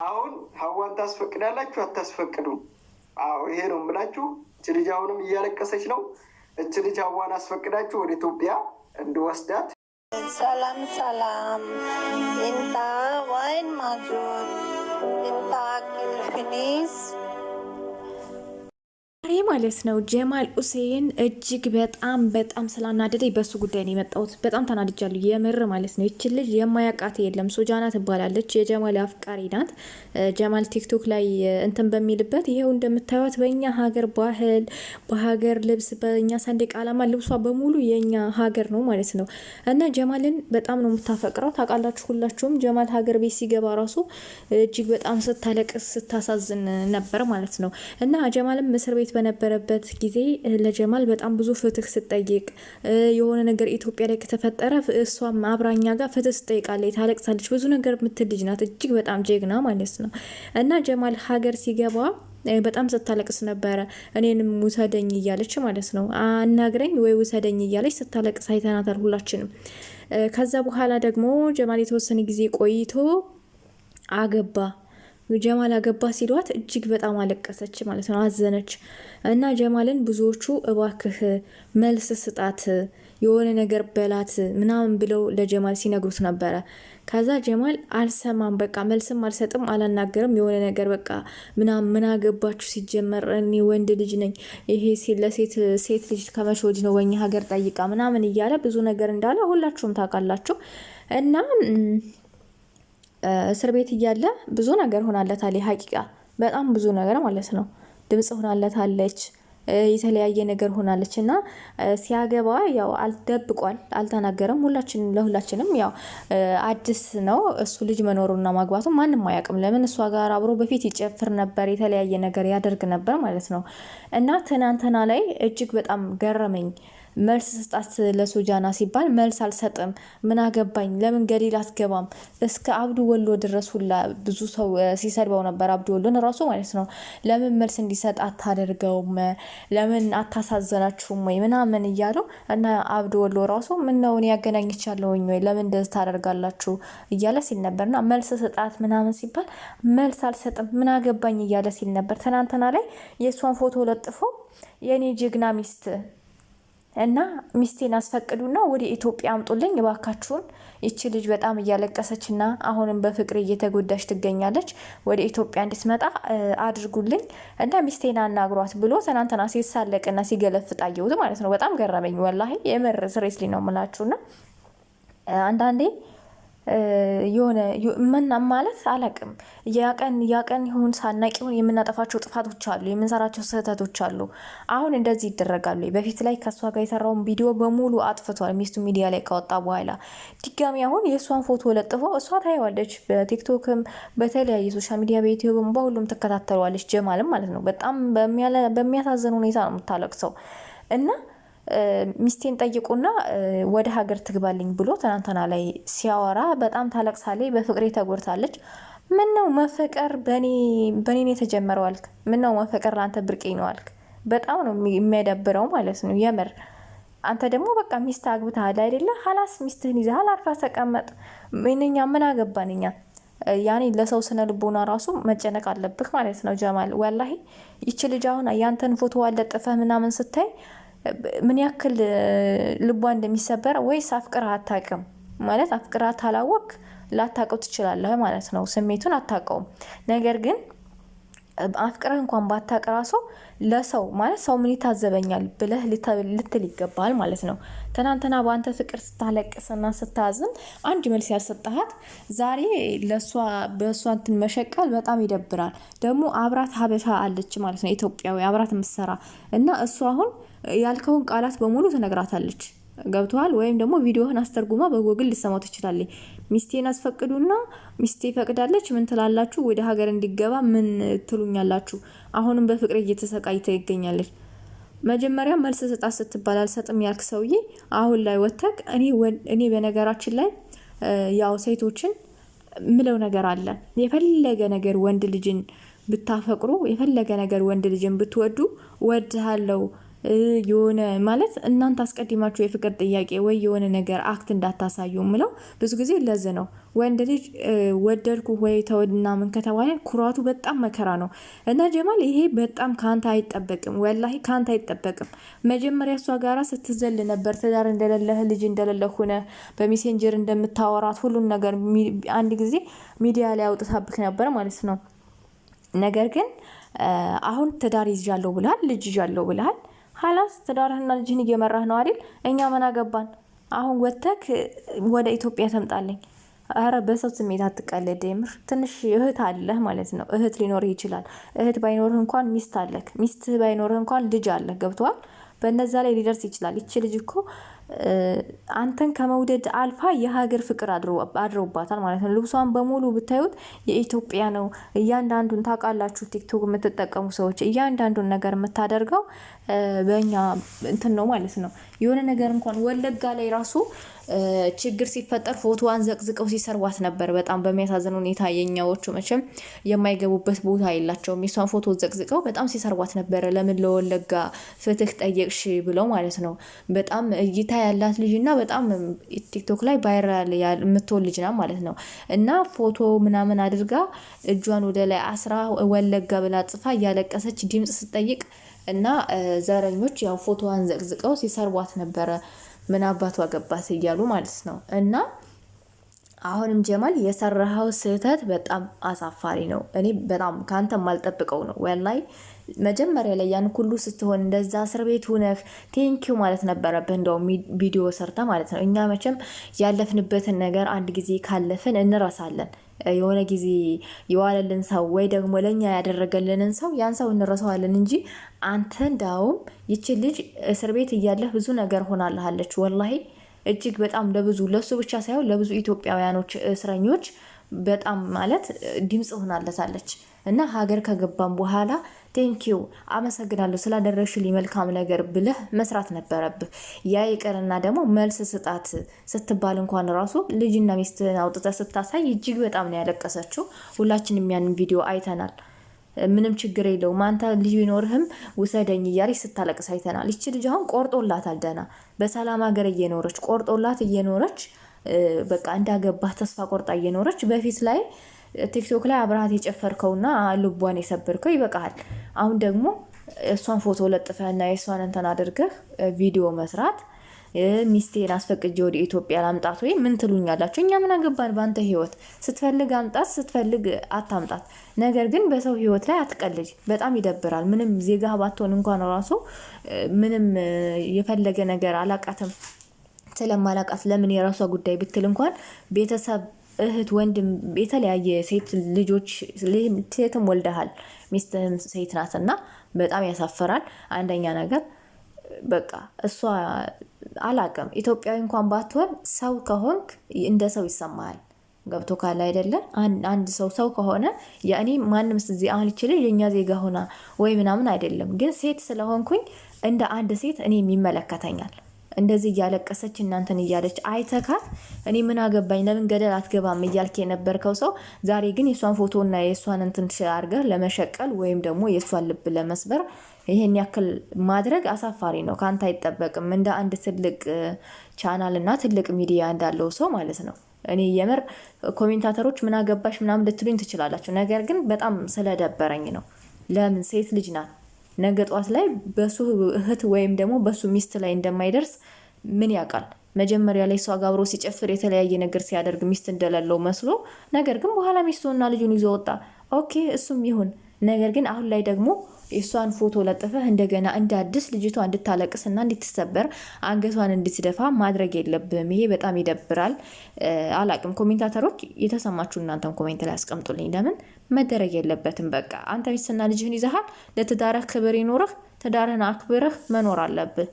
አሁን ሀዋን ታስፈቅዳላችሁ አታስፈቅዱም? አዎ ይሄ ነው የምላችሁ። እች ልጅ አሁንም እያለቀሰች ነው። እች ልጅ ሀዋን አስፈቅዳችሁ ወደ ኢትዮጵያ እንድወስዳት። ሰላም ሰላም፣ ኢንታ ወይን ማጁድ ኢንታ አኪል ፊኒስ። ዛሬ ማለት ነው ጀማል ሁሴን እጅግ በጣም በጣም ስላናደደኝ በሱ ጉዳይ ነው የመጣሁት። በጣም ተናድጃለሁ የምር ማለት ነው። ይችን ልጅ የማያውቃት የለም። ሶጃና ትባላለች። የጀማል አፍቃሪ ናት። ጀማል ቲክቶክ ላይ እንትን በሚልበት ይሄው እንደምታዩት በእኛ ሀገር ባህል፣ በሀገር ልብስ፣ በእኛ ሰንደቅ ዓላማ ልብሷ በሙሉ የእኛ ሀገር ነው ማለት ነው። እና ጀማልን በጣም ነው የምታፈቅረው ታውቃላችሁ ሁላችሁም። ጀማል ሀገር ቤት ሲገባ ራሱ እጅግ በጣም ስታለቅስ ስታሳዝን ነበር ማለት ነው። እና ጀማልም እስር ቤት በነበረበት ጊዜ ለጀማል በጣም ብዙ ፍትህ ስጠይቅ፣ የሆነ ነገር ኢትዮጵያ ላይ ከተፈጠረ እሷም አብራኛ ጋር ፍትህ ስጠይቃለች፣ ታለቅሳለች። ብዙ ነገር የምትል ልጅ ናት። እጅግ በጣም ጀግና ማለት ነው። እና ጀማል ሀገር ሲገባ በጣም ስታለቅስ ነበረ። እኔንም ውሰደኝ እያለች ማለት ነው። አናግረኝ ወይ ውሰደኝ እያለች ስታለቅስ አይተናታል ሁላችንም። ከዛ በኋላ ደግሞ ጀማል የተወሰነ ጊዜ ቆይቶ አገባ። ጀማል አገባ ሲሏት እጅግ በጣም አለቀሰች ማለት ነው፣ አዘነች። እና ጀማልን ብዙዎቹ እባክህ መልስ ስጣት፣ የሆነ ነገር በላት ምናምን ብለው ለጀማል ሲነግሩት ነበረ። ከዛ ጀማል አልሰማም፣ በቃ መልስም አልሰጥም፣ አላናገርም፣ የሆነ ነገር በቃ ምናምን ምን አገባችሁ፣ ሲጀመር እኔ ወንድ ልጅ ነኝ፣ ይሄ ለሴት ሴት ልጅ ከመቼ ወዲህ ነው በእኛ ሀገር ጠይቃ ምናምን እያለ ብዙ ነገር እንዳለ ሁላችሁም ታውቃላችሁ። እና እስር ቤት እያለ ብዙ ነገር ሆናለታል። ሀቂቃ በጣም ብዙ ነገር ማለት ነው። ድምፅ ሆናለታለች፣ የተለያየ ነገር ሆናለች። እና ሲያገባ ያው አልደብቋል፣ አልተናገረም። ሁላችንም ለሁላችንም ያው አዲስ ነው እሱ ልጅ መኖሩና ማግባቱ ማንም አያውቅም። ለምን እሷ ጋር አብሮ በፊት ይጨፍር ነበር፣ የተለያየ ነገር ያደርግ ነበር ማለት ነው። እና ትናንትና ላይ እጅግ በጣም ገረመኝ። መልስ ስጣት ለሶጃና ሲባል መልስ አልሰጥም፣ ምን አገባኝ፣ ለምን ገደል አትገባም? እስከ አብዱ ወሎ ድረስ ሁላ ብዙ ሰው ሲሰድበው ነበር፣ አብዱ ወሎን ራሱ ማለት ነው። ለምን መልስ እንዲሰጥ አታደርገውም? ለምን አታሳዘናችሁም ወይ ምናምን እያሉ፣ እና አብዱ ወሎ ራሱ ምን ነው እኔ ያገናኝቻለሁኝ ወይ፣ ለምን እንደዚህ ታደርጋላችሁ እያለ ሲል ነበር። እና መልስ ስጣት ምናምን ሲባል መልስ አልሰጥም፣ ምን አገባኝ እያለ ሲል ነበር። ትናንትና ላይ የእሷን ፎቶ ለጥፎ የእኔ ጀግና ሚስት እና ሚስቴን አስፈቅዱና ወደ ኢትዮጵያ አምጡልኝ እባካችሁን። ይቺ ልጅ በጣም እያለቀሰች እና አሁንም በፍቅር እየተጎዳች ትገኛለች። ወደ ኢትዮጵያ እንድትመጣ አድርጉልኝ እና ሚስቴን አናግሯት ብሎ ትናንትና ሲሳለቅና ሲገለፍጥ አየሁት ማለት ነው። በጣም ገረመኝ ወላሂ፣ የምር seriously ነው የምላችሁና አንዳንዴ የሆነ ምን ማለት አላቅም። ያቀን ያቀን ይሁን ሳናቅ ይሁን የምናጠፋቸው ጥፋቶች አሉ፣ የምንሰራቸው ስህተቶች አሉ። አሁን እንደዚህ ይደረጋሉ። በፊት ላይ ከእሷ ጋር የሰራውን ቪዲዮ በሙሉ አጥፍቷል፣ ሚስቱ ሚዲያ ላይ ከወጣ በኋላ ድጋሚ አሁን የእሷን ፎቶ ለጥፎ እሷ ታየዋለች። በቲክቶክም በተለያየ social media በዩቲዩብም በሁሉም ትከታተለዋለች። ጀማልም ማለት ነው። በጣም በሚያሳዝን ሁኔታ ነው የምታለቅሰው። እና ሚስቴን ጠይቁና ወደ ሀገር ትግባልኝ ብሎ ትናንትና ላይ ሲያወራ በጣም ታለቅሳለች። በፍቅሬ ተጎድታለች። ምን ነው መፈቀር በኔ ነው የተጀመረው አልክ? ምን ነው መፈቀር ለአንተ ብርቄ ነው አልክ? በጣም ነው የሚያዳብረው ማለት ነው የምር። አንተ ደግሞ በቃ ሚስት አግብተሃል አይደለ? ሀላስ ሚስትህን ይዘሃል፣ አርፈህ ተቀመጥ። እኛ ምን አገባን እኛ? ያኔ ለሰው ስነ ልቦና ራሱ መጨነቅ አለብህ ማለት ነው ጀማል። ወላሂ ይቺ ልጅ አሁን ያንተን ፎቶ አለጥፈህ ምናምን ስታይ ምን ያክል ልቧ እንደሚሰበር፣ ወይስ አፍቅረህ አታውቅም ማለት አፍቅረህ አታላወቅ ላታውቀው ትችላለህ ማለት ነው። ስሜቱን አታውቀውም። ነገር ግን አፍቅረህ እንኳን ባታውቅ ራሱ ለሰው ማለት ሰው ምን ይታዘበኛል ብለህ ልትል ይገባል ማለት ነው። ትናንትና በአንተ ፍቅር ስታለቅስና ስታዝን አንድ መልስ ያልሰጠሃት ዛሬ ለእሷ በእሷ እንትን መሸቀል በጣም ይደብራል። ደግሞ አብራት ሀበሻ አለች ማለት ነው፣ ኢትዮጵያዊ አብራት የምትሰራ፣ እና እሷ አሁን ያልከውን ቃላት በሙሉ ትነግራታለች። ገብተዋል። ወይም ደግሞ ቪዲዮህን አስተርጉማ በጎግል ልሰማው ትችላለች። ሚስቴን አስፈቅዱና ሚስቴ ፈቅዳለች፣ ምን ትላላችሁ? ወደ ሀገር እንዲገባ ምን ትሉኛላችሁ? አሁንም በፍቅር እየተሰቃይተ ይገኛለች። መጀመሪያ መልስ ስጣት ስትባል አልሰጥም ያልክ ሰውዬ አሁን ላይ ወተክ እኔ በነገራችን ላይ ያው ሴቶችን ምለው ነገር አለ። የፈለገ ነገር ወንድ ልጅን ብታፈቅሩ፣ የፈለገ ነገር ወንድ ልጅን ብትወዱ፣ ወድሃለው የሆነ ማለት እናንተ አስቀድማችሁ የፍቅር ጥያቄ ወይ የሆነ ነገር act እንዳታሳዩ ምለው ብዙ ጊዜ ለዚህ ነው። ወንድ ልጅ ወደድኩ ወይ ተወድና ምን ከተባለ ኩራቱ በጣም መከራ ነው። እና ጀማል ይሄ በጣም ከአንተ አይጠበቅም፣ ወላሂ ከአንተ አይጠበቅም። መጀመሪያ እሷ ጋራ ስትዘል ነበር ትዳር እንደሌለህ ልጅ እንደሌለህ ሆነ በ Messenger እንደምታወራት ሁሉን ነገር አንድ ጊዜ ሚዲያ ላይ አውጥታብክ ነበር ማለት ነው። ነገር ግን አሁን ትዳር ይዣለሁ ብለሃል፣ ልጅ ይዣለሁ ብለሃል። ሀላስ ትዳርህና ልጅህን እየመራህ ነው አይደል? እኛ ምን አገባን? አሁን ወተክ ወደ ኢትዮጵያ ተምጣለኝ። አረ በሰው ስሜት አትቀልድ። የምር ትንሽ እህት አለህ ማለት ነው። እህት ሊኖርህ ይችላል። እህት ባይኖርህ እንኳን ሚስት አለህ። ሚስትህ ባይኖርህ እንኳን ልጅ አለህ። ገብቶሃል? በነዛ ላይ ሊደርስ ይችላል። ይቺ ልጅ እኮ አንተን ከመውደድ አልፋ የሀገር ፍቅር አድሮባታል ማለት ነው። ልብሷን በሙሉ ብታዩት የኢትዮጵያ ነው። እያንዳንዱን ታውቃላችሁ፣ ቲክቶክ የምትጠቀሙ ሰዎች እያንዳንዱን ነገር የምታደርገው በእኛ እንትን ነው ማለት ነው። የሆነ ነገር እንኳን ወለጋ ላይ ራሱ ችግር ሲፈጠር ፎቶዋን ዘቅዝቀው ሲሰርቧት ነበር። በጣም በሚያሳዝን ሁኔታ የኛዎቹ መቼም የማይገቡበት ቦታ የላቸውም። የሷን ፎቶ ዘቅዝቀው በጣም ሲሰርቧት ነበረ። ለምን ለወለጋ ፍትህ ጠየቅሽ ብለው ማለት ነው። በጣም እይታ ያላት ልጅ እና በጣም ቲክቶክ ላይ viral የምትሆን ልጅ ናት ማለት ነው። እና ፎቶ ምናምን አድርጋ እጇን ወደ ላይ አስራ ወለጋ ብላ ጽፋ እያለቀሰች ድምፅ ስትጠይቅ እና ዘረኞች ያው ፎቶዋን ዘቅዝቀው ሲሰርቧት ነበረ። ምን አባቷ ገባት እያሉ ማለት ነው። እና አሁንም ጀማል የሰራኸው ስህተት በጣም አሳፋሪ ነው። እኔ በጣም ከአንተ የማልጠብቀው ነው። ወላይ መጀመሪያ ላይ ያን ሁሉ ስትሆን እንደዛ እስር ቤት ሁነህ thank you ማለት ነበረብህ። እንደውም ቪዲዮ ሰርተ ማለት ነው። እኛ መቼም ያለፍንበትን ነገር አንድ ጊዜ ካለፍን እንረሳለን። የሆነ ጊዜ የዋለልን ሰው ወይ ደግሞ ለእኛ ያደረገልንን ሰው ያን ሰው እንረሳዋለን እንጂ አንተ እንዳውም ይቺ ልጅ እስር ቤት እያለህ ብዙ ነገር ሆናልሃለች። ወላሂ እጅግ በጣም ለብዙ ለሱ ብቻ ሳይሆን ለብዙ ኢትዮጵያውያኖች እስረኞች በጣም ማለት ድምፅ ሆናለታለች። እና ሀገር ከገባም በኋላ thank you አመሰግናለሁ ስላደረግሽልኝ መልካም ነገር ብለህ መስራት ነበረብህ። ያ ይቅርና ደግሞ መልስ ስጣት ስትባል እንኳን ራሱ ልጅና ሚስትህን አውጥተህ ስታሳይ እጅግ በጣም ነው ያለቀሰችው። ሁላችንም ያንን ቪዲዮ አይተናል። ምንም ችግር የለውም አንተ ልጅ ቢኖርህም ውሰደኝ እያለች ስታለቅስ አይተናል። ይቺ ልጅ አሁን ቆርጦላታል። ደህና በሰላም ሀገር እየኖረች ቆርጦላት እየኖረች በቃ እንዳገባህ ተስፋ ቆርጣ እየኖረች በፊት ላይ ቲክቶክ ላይ አብረሃት የጨፈርከውና ልቧን የሰበርከው ይበቃሃል። አሁን ደግሞ እሷን ፎቶ ለጥፈህና የእሷን እንትን አድርገህ ቪዲዮ መስራት ሚስቴን አስፈቅጄ ወደ ኢትዮጵያ ላምጣት ወይ ምን ትሉኛላችሁ? እኛ ምን አገባን በአንተ ህይወት። ስትፈልግ አምጣት፣ ስትፈልግ አታምጣት። ነገር ግን በሰው ህይወት ላይ አትቀልጅ። በጣም ይደብራል። ምንም ዜጋ ባትሆን እንኳን ራሱ ምንም የፈለገ ነገር አላቃትም ስለማላቃት ለምን የራሷ ጉዳይ ብትል እንኳን ቤተሰብ፣ እህት፣ ወንድም፣ የተለያየ ሴት ልጆች ሴትም ወልደሃል፣ ሚስትህም ሴት ናትና በጣም ያሳፍራል። አንደኛ ነገር በቃ እሷ አላቅም ኢትዮጵያዊ እንኳን ባትሆን ሰው ከሆንክ እንደ ሰው ይሰማሃል። ገብቶ ካለ አይደለ አንድ ሰው ሰው ከሆነ የእኔ ማንም እዚህ አሁን ይችል የእኛ ዜጋ ሆና ወይ ምናምን አይደለም፣ ግን ሴት ስለሆንኩኝ እንደ አንድ ሴት እኔም ይመለከተኛል። እንደዚህ እያለቀሰች እናንተን እያለች አይተካት እኔ ምን አገባኝ ለምን ገደል አትገባም እያልክ የነበርከው ሰው ዛሬ ግን የእሷን ፎቶና የእሷን እንትን አድርገህ ለመሸቀል ወይም ደግሞ የእሷን ልብ ለመስበር ይሄን ያክል ማድረግ አሳፋሪ ነው። ከአንተ አይጠበቅም። እንደ አንድ ትልቅ ቻናል እና ትልቅ ሚዲያ እንዳለው ሰው ማለት ነው። እኔ የምር commentator ኦች ምን አገባሽ ምናምን ልትሉኝ ትችላላችሁ። ነገር ግን በጣም ስለደበረኝ ነው። ለምን ሴት ልጅ ናት። ነገ ጧት ላይ በሱ እህት ወይም ደግሞ በሱ ሚስት ላይ እንደማይደርስ ምን ያውቃል? መጀመሪያ ላይ እሷ ጋር አብሮ ሲጨፍር የተለያየ ነገር ሲያደርግ ሚስት እንደሌለው መስሎ፣ ነገር ግን በኋላ ሚስቱና ልጁን ይዞ ወጣ። Okay እሱም ይሁን። ነገር ግን አሁን ላይ ደግሞ የእሷን ፎቶ ለጥፈህ እንደገና እንደ አዲስ ልጅቷ እንድታለቅስና እንድትሰበር አንገቷን እንድትደፋ ማድረግ የለብህም። ይሄ በጣም ይደብራል። አላቅም። commentator ኦች የተሰማችሁ እናንተም comment ላይ አስቀምጡልኝ። ለምን መደረግ የለበትም። በቃ አንተ ሚስትና ልጅህን ይዘሃል። ለትዳርህ ክብር ይኖርህ። ትዳርህን አክብረህ መኖር አለብህ።